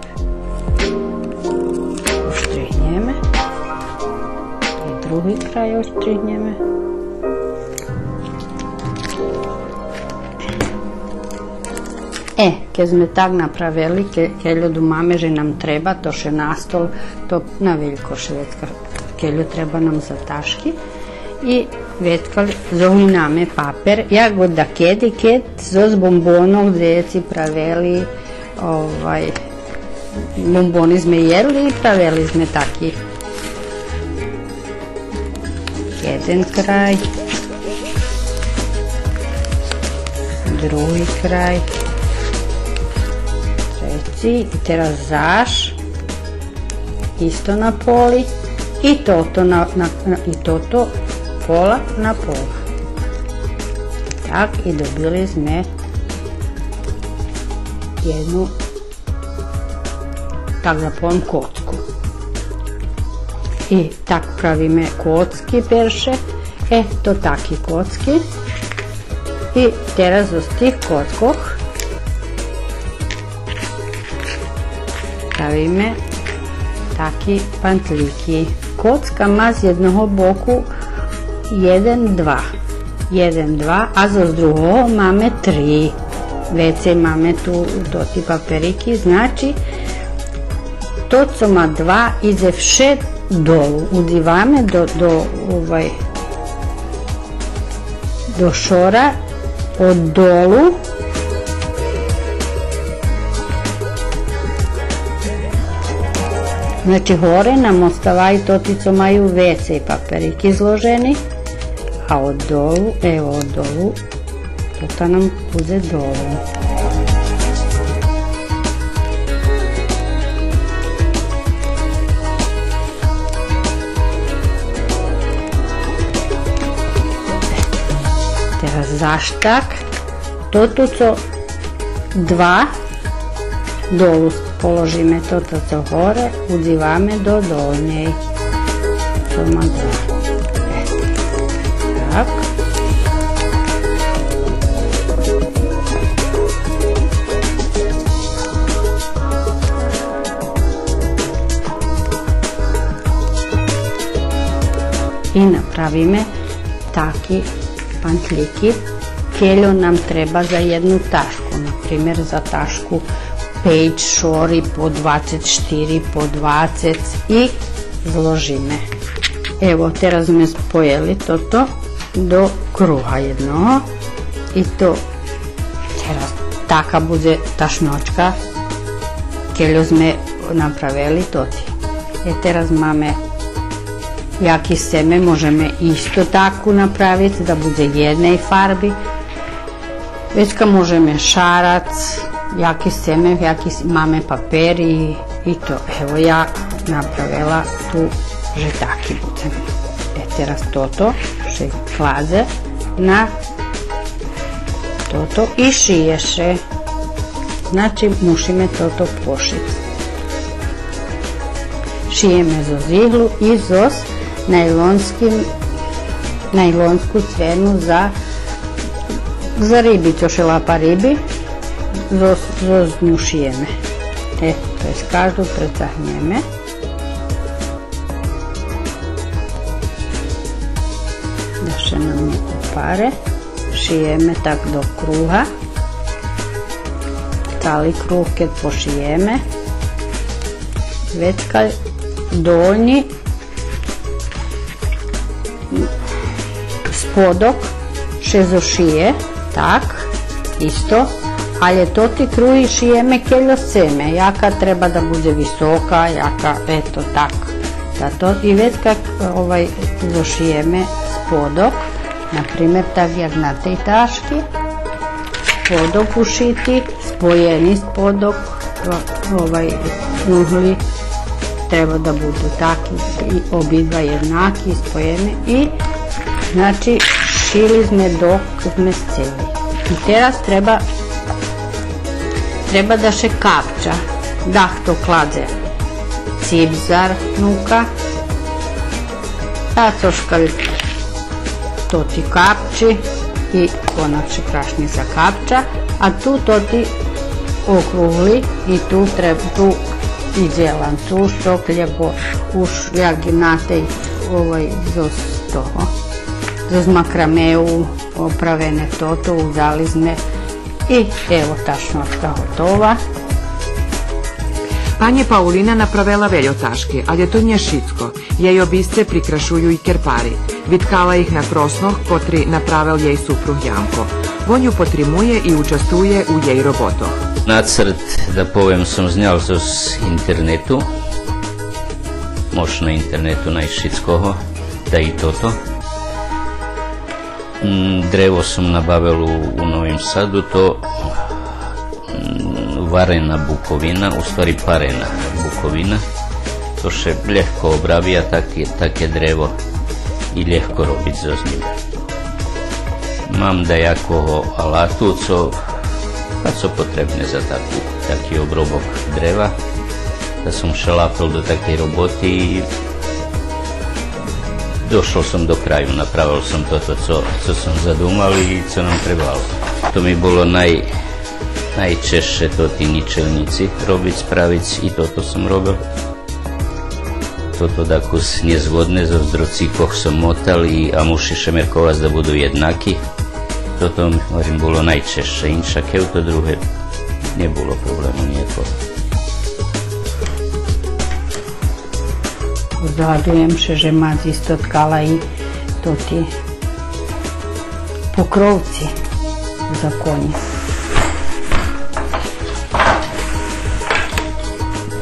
Оштригнєме. И други край оштригнєме. Е, кед зме так направели, ке-, кельо думаме же нам треба, то ше на стол, то на велько ше вецка, кельо треба нам за ташки. И вецка зогинаме папер, як од дакеди, кед зоз бомбонох дзеци правели, овай, бомбони зме єдли и правели зме таки. Єден край, други край, треци. И тераз заш исто на поли. И тото на, на, на, и тото пола на пола. Так, и добили зме єдну, так да повем, коцку. И так правиме коцки перше. Е, то таки коцки. И тераз зоз тих коцкох правиме таки пантлїки. Коцка ма з єдного боку єден, два. Єден, два, а зоз другого маме три. Вецей маме ту тоти паперики, значи, то цо ма два идзе вше долу. Удзиваме до, до, овай, до шора од долу. Значи, горе нам оставаю тоти цо маю вецей паперики зложени, а од долу, ево, од долу, тота нам будзе долу. Тераз заш так, тото цо два долу положиме, тото цо горе, удзиваме до долнєй. Цо ма два. Так. И направиме таки пантлїки, кельо нам треба за єдну ташку, на пример за ташку пейц шори по двацец штири, по двацец и зложиме. Ево, тераз зме споєли тото до круга єдного и то тераз така будзе ташньочка, кельо зме направели тоти. Е, тераз маме, яки сцеме, можеме исто таку направиц, да будзе єдней фарби. Вецка можеме шарац, яки сцеме, яки с-, маме папери и то. Ево, я направела ту же таки будзе. Е, тераз тото ше кладзе на тото и шиє ше. Значи, мушиме тото пошиц. Шиєме зоз иглу и зоз найлонским, найлонску цвену за, за риби, цо ше лапа риби, зоз, зоз ню шиєме. Е, то єст кажду прецагнєме. Да ше нам нє попаре. Шиєме так до круга. Цали круг кед пошиєме, вецка долнї сподок ше зошиє, так, исто, алє тоти круги шиєме кельо сцеме, яка треба да будзе висока, яка, ето, так. Та то, и вецка, овай, зошиєме сподок, на пример, так як на тей ташки, сподок ушити, споєни сподок, о-, овай, угли треба да буду таки, и обидва єднаки, споєни. И, значи, шили зме док зме сцели. И тераз треба, треба да ше капча. Дахто кладзе ципзар нука, а цошка тоти капчи и конак ше крашнє закапча, а ту тоти округли и ту треб-, ту идзе ланцушок, лєбо уж як на тей, овай, зоз того, зоз макрамеу оправене тото, узали зме и ево, ташночка готова. Панї Паулина направела вельо ташки, алє то нє шицко. Єй обисце прикрашую и керпари. Виткала их на кроснох, котри направел єй супруг Янко. Вон ю потримує и участвує у єй роботох. Нацрт, да повем, сом знял зоз интернету. Мож на интернету найсц шицкого, та и тото. М, древо сом набавел у, у Новим Саду, то, м, варена буковина, у ствари парена буковина. То ше лєгко обрабя таке, таке древо и лєгко робиц зоз нїм. Мам даякого алату, цо, а цо потребне за таку, таки обробок древа. Та сом ше лапел до такей роботи и дошол сом до краю, направел сом тото цо, цо сом задумал и цо нам требало. То ми було най-, найчежше, тоти нїчелнїци робиц, правиц, и тото сом робел. Тото дакус нєзводне, зоз дроцикох сом мотал и, а муши ше мерковац да буду єднаки. Тото, говорим, було найчежше, иншак хев то друге нє було проблему нїякого. Здогадуєм ше же мац исто ткала и тоти покровци за конї.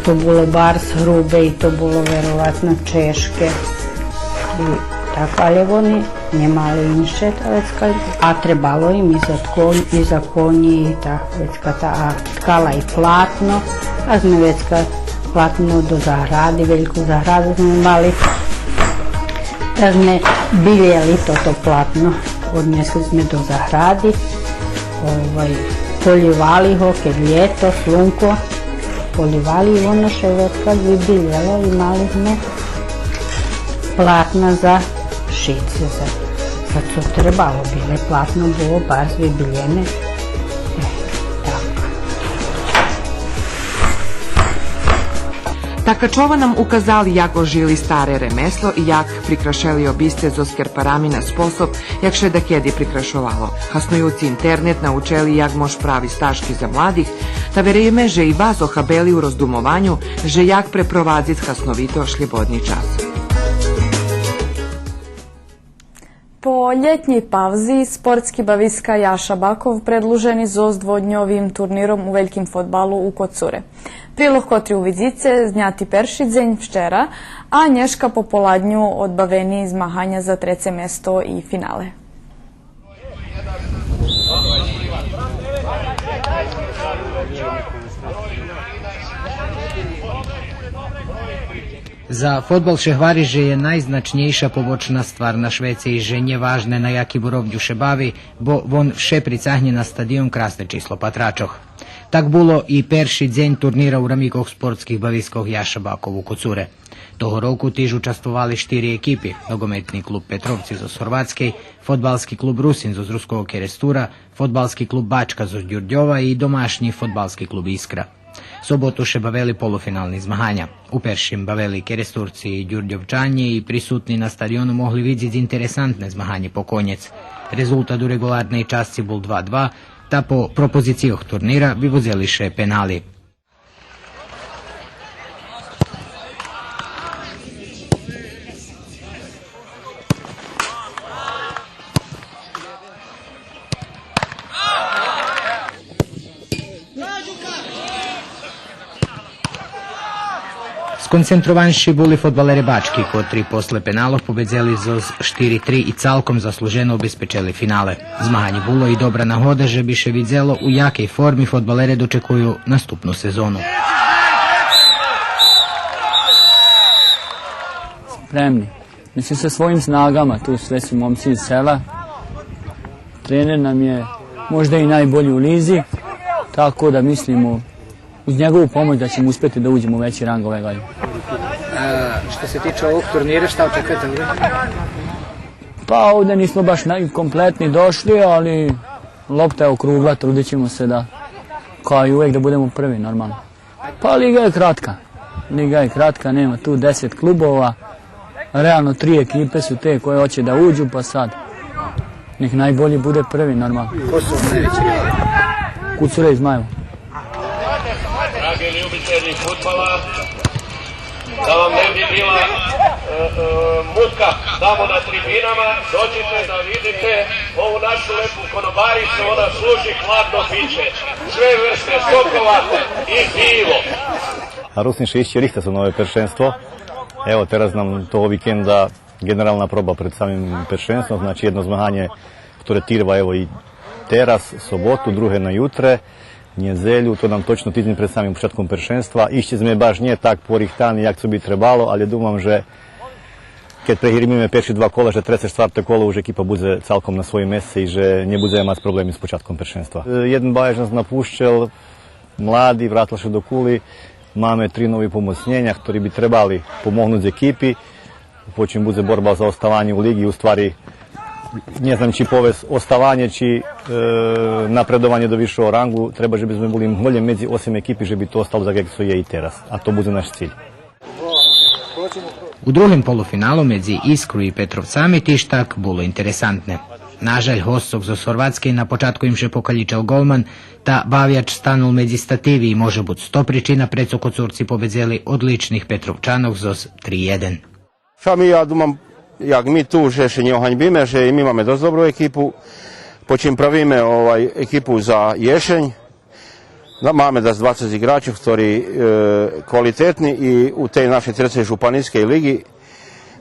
То було барз грубе и то було вероватно чежке. И так, алє вони нє мали инше, та вецка, а требало им и за конї, и за конї, и та вецка та, а ткала и платно, а зме вецка платно до загради, вельку заграду зме мали, та зме билєли тото платно, однесли зме до загради, овай, полївали го, кед лєто, слунко, полївали и воно ше вецка вибилєло и мали зме платна за шиц, за, за цо требало, билє платно, було барз вибилєне. Е, так. Такачова нам указал як ожили старе ремесло и як прикрашели обисце зоз керпарами на способ як ше дакеди прикрашовало. Хаснуюци интернет, научели як мож правиц ташки за младих, та вериме же и вас охабели у роздумованю же як препровадзиц хасновито шлєбодни час. По лєтнєй павзи спортски бависка Яша Баков предлужени зоз дводньовим турниром у вельким фодбалу у Коцуре. Прилог котри увидзице зняти перши дзень вчера, а нєшка пополадню одбавени змаганя за треце место и финале. За фодбал ше гвари же є найзначнєйша побочна ствар на швеце и же нє важне на яким уровню ше бави, бо вон вше прицагнє на стадион красне число патрачох. Так було и перши дзень турнира у рамикох спортских бавискох Яша Баков у Коцуре. Того року тиж участвовали штири екипи: ногометни клуб Петровци зоз Горватскей, фодбалски клуб Русин зоз Руского Керестура, фодбалски клуб Бачка зоз Дюрдьова и домашнї фодбалски клуб Искра. Соботу ше бавели полуфинални змаганя. У першим бавели Керестурци и Дюрдьовчанє и присутни на стадиону могли видзиц интересантне змаганє по конєц. Резултат у реґуларней часци бул два два, та по пропозицийох турнира виводзели ше пенали. Сконцентрованши були фодбалере Бачки, котри после пеналох победзели зоз штири три и цалком заслужено обезпечели финале. Змаганє було и добра нагода же би ше видзело у якей форми фодбалере дочекую наступну сезону. Spremni. Mislim, sa svojim snagama, tu sve su momci iz sela. Trener nam je možda i najbolji u lizi, tako da mislimo uz njegovu pomoć da ćemo uspjeti da uđemo u veći rang ove godine. A što se tiče ovog turnira, šta očekujete ovdje? Pa ovdje nismo baš naj-, kompletni došli, ali lopta je okrugla, trudit ćemo se da, kao i uvek, da budemo prvi, normalno. Pa liga je kratka. Liga je kratka, nema tu deset klubova. Realno, tri ekipe su te koje hoće da uđu, pa sad nek najbolji bude prvi, normalno. Ko su najveći rivali? Kucure iz Majeva. Dragi ljubitelji fudbala, da vam ne bi bila, e, e, muka tamo na tribinama, dođite da vidite ovu našu lepu konobaricu, ona služi hladno piće. Sve vrste sokova i pivo. А Русин ше ище рихта за нове першенство. Ево, тераз нам того викенда ґенерална проба пред самим першенством, значи єдно змаганє котре тирва, ево, и тераз, соботу, друге на ютре, нєдзелю, то нам точно тидзень пред самим початком першенства. Ище зме баш нє так порихтани як цо би требало, але думам же кед прегримиме перши два кола, же треце, штварте коло уж екипа будзе цалком на своїм месце и же нє будземе мац проблеми з початком першенства. Е, єден баєш нас напущел, млади, врател ше до Кули. Маме три нови помоцнєня, хтори би требали помогнуц екипи. По чим будзе борба за оставанє у лиґи, у ствари, нє знам чи повесц оставанє, чи, е, напредованє до висшого ранґу, треба же би зме були голєм медзи осем екипи, же би то остало так як цо є и тераз. А то будзе наш циль. У другим полуфиналу медзи Искру и Петровцами тиж так було интересантне. Нажаль, госцох зоз Горватскей на початку им ше покалїчел голман, та бавяч станул медзи стативи и може буц то причина прецо Коцурци победзели одличних Петровчанох зоз три єден. Ша ми, я думам, як ми ту, же ше нє оганьбиме, же и ми маме досц добру екипу, по чим правиме, овай, екипу за єшень. Да, маме дас двацец иґрачох, хтори, е, квалитетни и у тей нашей трецей жупанийскей лиґи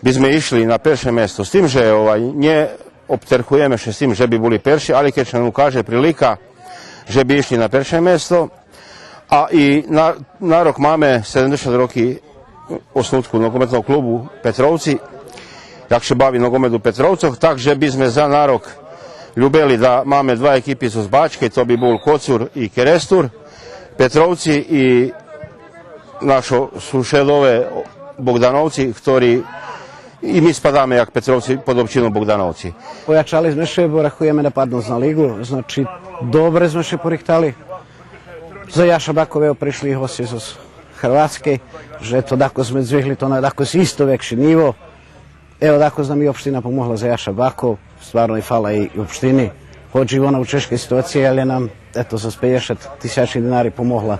би зме ишли на перше место. З тим же, овай, нє обтерхуєме ше з тим же би були перши, али кед ше нам укаже прилика же би ишли на перше место, а и на, на рок маме седемдзешат роки оснутку Ногометного клубу Петровци, як ше бави ногомет у Петровцох, так же би зме за на рок любели да маме два екипи зоз Бачкей, то би бул Коцур и Керестур, Петровци и нашо сушедове Богдановци, хтори и ми спадаме як Петровци под опчину Богдановци. Поячали зме ше, бо рахуєме нападнуц на лиґу, значи, добре зме ше порихтали. За Яша Баков, ево, пришли госци зоз Горватскей, же то дакус зме здвигли то на дакус исто векши ниво. Ево, дакус нам и општина помогла за Яша Баков, стварно и фала и општини. Гоч и вона у чежкей ситуациї, але нам, ето, зоз пейдзешат тисячи динари помогла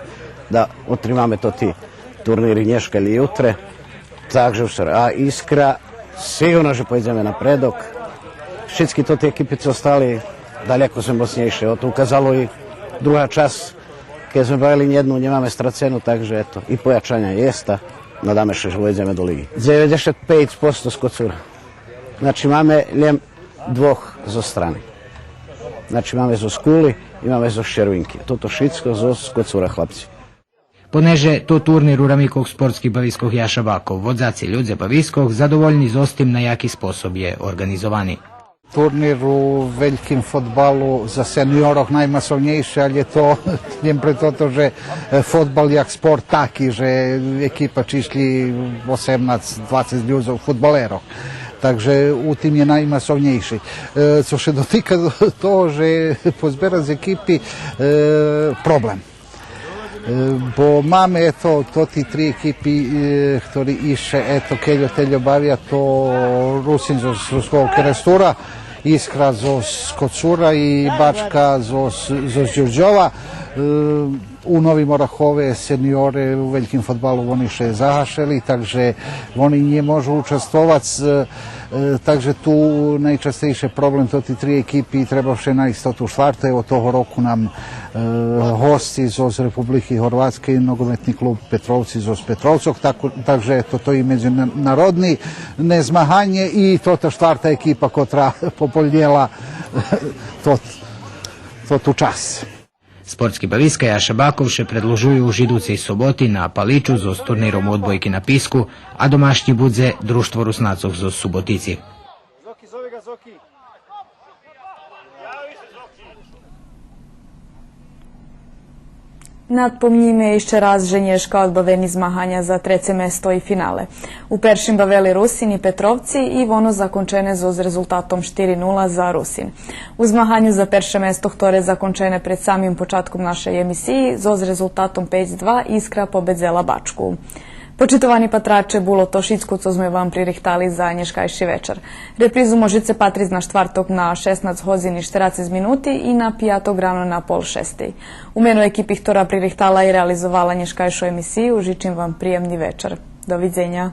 да отримаме тоти турнири нєшка и ютре. Так же всьо, а Искра, сиґурно же пойдземе напредок. Шицки тоти екипи цо остали, далєко зме моцнєйши. Ето указало и друга часц, кед зме бавели нєдну, нємаме страцену, так же ето, и поячаня єст, а надаме ше же войдземе до лиґи. Дзеведзешат пейц посто з Коцура. Значи, маме лєм двох зоз страни. Значи, маме зоз Кули и маме зоз Червинки. Тото шицко зоз Коцура, хлапци. Понеже то турнир у рамикох спортских бавискох Яша Баков, водзаци людзе бавискох задовольни зоз тим на яки способ є орґанизовани. Турнир у вельким фотбалу за сениорох наймасовнєйши, але то лєм пре тото же, е, фотбал як спорт таки, же екипа чишлї осемнац, двацец людзох, фотбалерох. Так же у тим є наймасовнєйши. Е, цо ше дотика того же позберац екипи, е, проблем. Е, бо маме, ето, тоти три екипи, е, хтори ище, ето, кельо-тельо бавя, то Русин зоз Руского Керестура, Искра зоз Коцура и Бачка зоз, зоз Дюрдьова. Е, у Новим Орахове сениоре у вельким фотбалу вони ше загашели, так же вони нє можу участвовац. Е, Е, так же ту найчастейше проблем тоти три екипи, треба вше найсц тоту штварту. Ево, того року нам, е, госци зоз Републики Горватскей, ноґометни клуб Петровци зоз Петровцох, так, так же тото и медзинародни змаганє и тота штварта екипа котра пополнєла тот, тоту часц. Спортски бависка Яша Баков ше предлужую уж идуцей соботи на Паличу зоз турниром у одбойки на писку, а домашнї будзе Дружтво Руснацох зоз Суботици. Надпомнїме ище раз же нєшка одбавени змаганя за треце место и финале. У першим бавели Русин и Петровци и воно закончене зоз резултатом штири нула за Русин. У змаганю за перше место, хторе закончене пред самим початком нашей емисиї, зоз резултатом пейц два Искра победзела Бачку. Почитовани патраче, було то шицко цо зме вам пририхтали за нєшкайши вечар. Репризу можеце патриц на штварток на шеснац годзин и штерацец минути и на пияток рано на пол шестей. У мено екипи хтора пририхтала и реализовала нєшкайшу емисию, жичим вам приємни вечар. До видзеня.